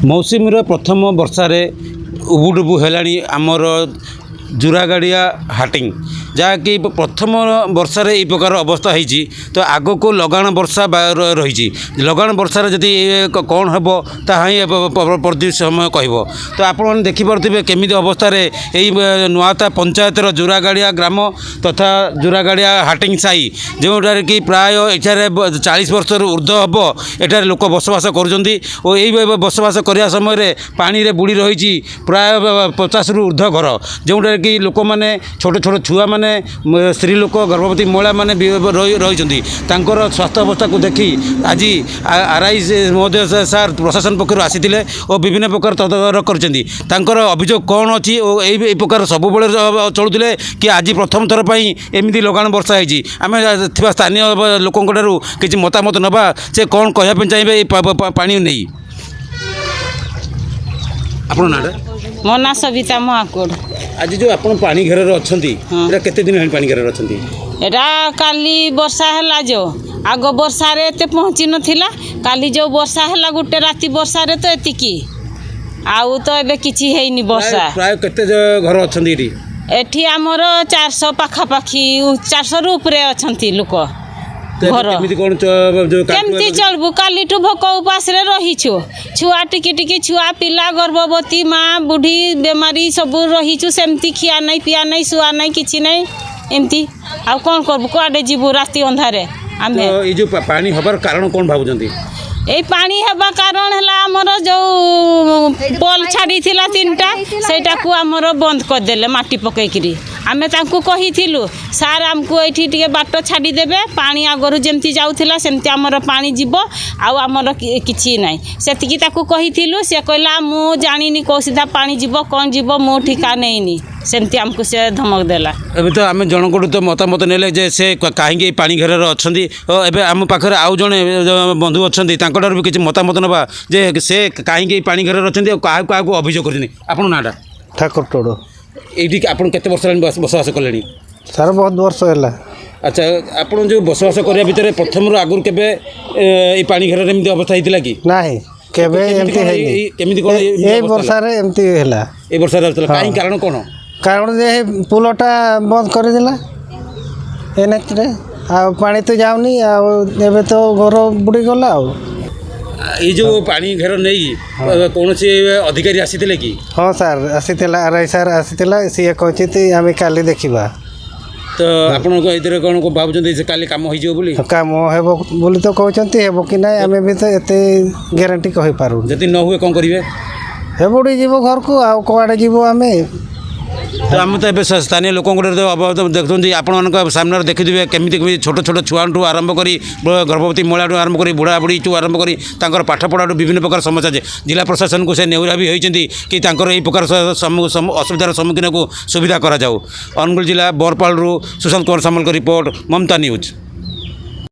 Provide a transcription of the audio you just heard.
ମୌସୁମୀର ପ୍ରଥମ ବର୍ଷାରେ ଉବୁଡୁବୁ ହେଲାଣି ଆମର ଜୁରାଗାଡ଼ିଆ ହାଟିଂ, ଯାହାକି ପ୍ରଥମ ବର୍ଷାରେ ଏହି ପ୍ରକାର ଅବସ୍ଥା ହେଇଛି। ତ ଆଗକୁ ଲଗାଣ ବର୍ଷା ରହିଛି। ଲଗାଣ ବର୍ଷାରେ ଯଦି କ'ଣ ହେବ, ତାହା ହିଁ ପରବର୍ତ୍ତୀ ସମୟ କହିବ। ତ ଆପଣମାନେ ଦେଖିପାରୁଥିବେ କେମିତି ଅବସ୍ଥାରେ ଏଇ ନୂଆତା ପଞ୍ଚାୟତର ଜୁରାଗାଡ଼ିଆ ଗ୍ରାମ ତଥା ଜୁରାଗାଡ଼ିଆ ହାଟିଂ ସାହି, ଯେଉଁଠାରେ କି ପ୍ରାୟ ଏଠାରେ 40 ବର୍ଷରୁ ଉର୍ଦ୍ଧ୍ୱ ହେବ ଏଠାରେ ଲୋକ ବସବାସ କରୁଛନ୍ତି ଓ ଏଇ ବସବାସ କରିବା ସମୟରେ ପାଣିରେ ବୁଡ଼ି ରହିଛି ପ୍ରାୟ 50ରୁ ଉର୍ଦ୍ଧ୍ୱ ଘର, ଯେଉଁଠାରେ କି ଲୋକମାନେ, ଛୋଟ ଛୋଟ ଛୁଆମାନେ, ସ୍ତ୍ରୀ ଲୋକ, ଗର୍ଭବତୀ ମହିଳାମାନେ ରହିଛନ୍ତି। ତାଙ୍କର ସ୍ୱାସ୍ଥ୍ୟ ଅବସ୍ଥାକୁ ଦେଖି ଆଜି ଆର୍ I ମହୋଦୟ ସାର୍ ପ୍ରଶାସନ ପକ୍ଷରୁ ଆସିଥିଲେ ଓ ବିଭିନ୍ନ ପ୍ରକାର ତଦାରଖ କରିଛନ୍ତି। ତାଙ୍କର ଅଭିଯୋଗ କ'ଣ ଅଛି ଓ ଏଇ ପ୍ରକାର ସବୁବେଳେ ଚଳୁଥିଲେ କି ଆଜି ପ୍ରଥମ ଥର ପାଇଁ ଏମିତି ଲଗାଣ ବର୍ଷା ହେଇଛି, ଆମେ ଥିବା ସ୍ଥାନୀୟ ଲୋକଙ୍କ ଠାରୁ କିଛି ମତାମତ ନେବା, ସେ କ'ଣ କହିବା ପାଇଁ ଚାହିଁବେ ଏଇ ପାଣି ନେଇ। ଆପଣଙ୍କ ନାଁଟା? ମୋ ନାଁ ସବିତା ମହାକୁଡ଼। ଆଜି ଯେଉଁ ଆପଣ ପାଣି ଘେରରେ ଅଛନ୍ତି, ଏଇଟା କେତେ ଦିନ ହେଲାଣି ପାଣି ଘେରରେ ଅଛନ୍ତି? ଏଇଟା କାଲି ବର୍ଷା ହେଲା, ଯେଉଁ ଆଗ ବର୍ଷାରେ ଏତେ ପହଞ୍ଚି ନଥିଲା। କାଲି ଯେଉଁ ବର୍ଷା ହେଲା, ଗୋଟେ ରାତି ବର୍ଷାରେ ତ ଏତିକି, ଆଉ ତ ଏବେ କିଛି ହେଇନି ବର୍ଷା। ପ୍ରାୟ କେତେ ଘର ଅଛନ୍ତି ଏଠି? ଏଠି ଆମର 400 ପାଖାପାଖି, 400ରୁ ଉପରେ ଅଛନ୍ତି ଲୋକ। ତ ଏବେ ଘର। କେମିତି କ'ଣ ଯୋଉ କେମିତି ଚଳିବୁ? କାଲିଠୁ ଭୋକ ଉପାସରେ ରହିଛୁ। ଛୁଆ, ଟିକି ଟିକି ଛୁଆ ପିଲା, ଗର୍ଭବତୀ ମା, ବୁଢ଼ୀ, ବେମାରୀ ସବୁ ରହିଛୁ ସେମିତି। ଖିଆ ନାହିଁ, ପିଆ ନାହିଁ, ଶୁଆ ନାହିଁ, କିଛି ନାହିଁ ଏମିତି। ଆଉ କ'ଣ କରିବୁ? କୁଆଡ଼େ ଯିବୁ ରାତି ଅନ୍ଧାରେ ଆମେ? ତ ଏଇ ଯେଉଁ ପାଣି ହବାର କାରଣ କ'ଣ ଭାବୁଛନ୍ତି? ଏଇ ପାଣି ହେବା କାରଣ ହେଲା ଆମର ଯେଉଁ ପୋଲ ଛାଡ଼ିଥିଲା ତିନିଟା, ସେଇଟାକୁ ଆମର ବନ୍ଦ କରିଦେଲେ ମାଟି ପକେଇକିରି। ଆମେ ତାଙ୍କୁ କହିଥିଲୁ, ସାର୍, ଆମକୁ ଏଇଠି ଟିକେ ବାଟ ଛାଡ଼ିଦେବେ, ପାଣି ଆଗରୁ ଯେମିତି ଯାଉଥିଲା ସେମିତି ଆମର ପାଣି ଯିବ, ଆଉ ଆମର କିଛି ନାହିଁ। ସେତିକି ତାକୁ କହିଥିଲୁ। ସେ କହିଲା, ମୁଁ ଜାଣିନି କେଉଁ ସିଧା ପାଣି ଯିବ, କ'ଣ ଯିବ, ମୁଁ ଠିକା ନେଇନି। ସେମିତି ଆମକୁ ସେ ଧମକ ଦେଲା। ଏବେ ତ ଆମେ ଜଣଙ୍କଠୁ ତ ମତାମତ ନେଲେ ଯେ ସେ କାହିଁକି ଏଇ ପାଣି ଘେରରେ ଅଛନ୍ତି ଓ ଏବେ ଆମ ପାଖରେ ଆଉ ଜଣେ ବନ୍ଧୁ ଅଛନ୍ତି, ତାଙ୍କଠାରୁ ବି କିଛି ମତାମତ ନେବା ଯେ ସେ କାହିଁକି ଏଇ ପାଣି ଘେରରେ ଅଛନ୍ତି ଆଉ କାହାକୁ କାହାକୁ ଅଭିଯୋଗ କରିଛନ୍ତି। ଆପଣଙ୍କ ନାଁଟା? ଠାକୁର ଟୋଡ଼। ଏଇଠି ଆପଣ କେତେ ବର୍ଷ ହେଲାଣି ବସବାସ କଲେଣି? ସାର୍, ବହୁତ ବର୍ଷ ହେଲା। ଆଚ୍ଛା, ଆପଣ ଯେଉଁ ବସବାସ କରିବା ଭିତରେ ପ୍ରଥମରୁ ଆଗରୁ କେବେ ଏଇ ପାଣି ଘେରରେ ଏମିତି ଅବସ୍ଥା ହେଇଥିଲା କି? ନାହିଁ, କେବେ କେମିତି ଏମିତି କ'ଣ ହେଇନି। କେମିତି କ'ଣ ଏମିତି ଏଇ ଅବସ୍ଥା ହେଲା? ବର୍ଷାରେ ଏମିତି ହେଲା। ଏଇ ବର୍ଷାରେ ହେଉଥିଲା? ହଁ। କାହିଁ, କାରଣ କ'ଣ? କାରଣ ଯେ ପୋଲଟା ବନ୍ଦ କରିଦେଲା ଏନ୍ଏଚ୍ରେ, ଆଉ ପାଣି ତ ଯାଉନି, ଆଉ ଏବେ ତ ଘର ବୁଡ଼ିଗଲା ଆଉ। ଏଇ ଯେଉଁ ପାଣି ଘେର ନେଇ କୌଣସି ଅଧିକାରୀ ଆସିଥିଲେ କି? ହଁ ସାର୍, ଆସିଥିଲା। ଆର୍ I sir ଆସିଥିଲା। ସିଏ କହିଛନ୍ତି ଆମେ କାଲି ଦେଖିବା। ତ ଆପଣଙ୍କ ଏଥିରେ କ'ଣ ଭାବୁଛନ୍ତି ଯେ କାଲି କାମ ହେଇଯିବ ବୋଲି? କାମ ହେବ ବୋଲି ତ କହୁଛନ୍ତି। ହେବ କି ନାହିଁ, ଆମେ ବି ତ ଏତେ ଗ୍ୟାରେଣ୍ଟି କହିପାରୁନୁ। ଯଦି ନ ହୁଏ କ'ଣ କରିବେ? ହେ, ବୁଡ଼ିଯିବ ଘରକୁ, ଆଉ କୁଆଡ଼େ ଯିବୁ ଆମେ? ତ ଆମେ ତ ଏବେ ସ୍ଥାନୀୟ ଲୋକଙ୍କ ଠାରୁ ତ ଅବଗତ ଦେଖୁଛନ୍ତି, ଆପଣମାନଙ୍କ ସାମ୍ନାରେ ଦେଖିଥିବେ କେମିତି କେମିତି ଛୋଟ ଛୋଟ ଛୁଆଠୁ ଆରମ୍ଭ କରି ଗର୍ଭବତୀ ମହିଳାଠୁ ଆରମ୍ଭ କରି ବୁଢ଼ା ବୁଢ଼ୀଠୁ ଆରମ୍ଭ କରି ତାଙ୍କର ପାଠ ପଢ଼ାଠୁ ବିଭିନ୍ନ ପ୍ରକାର ସମସ୍ୟା ଅଛି। ଜିଲ୍ଲା ପ୍ରଶାସନକୁ ସେ ନେହୁରା ବି ହୋଇଛନ୍ତି କି ତାଙ୍କର ଏହି ପ୍ରକାର ଅସୁବିଧାର ସମ୍ମୁଖୀନକୁ ସୁବିଧା କରାଯାଉ। ଅନୁଗୁଳ ଜିଲ୍ଲା ବରପାଳରୁ ସୁଶାନ୍ତ କୁମାର ସାମଲଙ୍କ ରିପୋର୍ଟ, ମମତା ନ୍ୟୁଜ୍।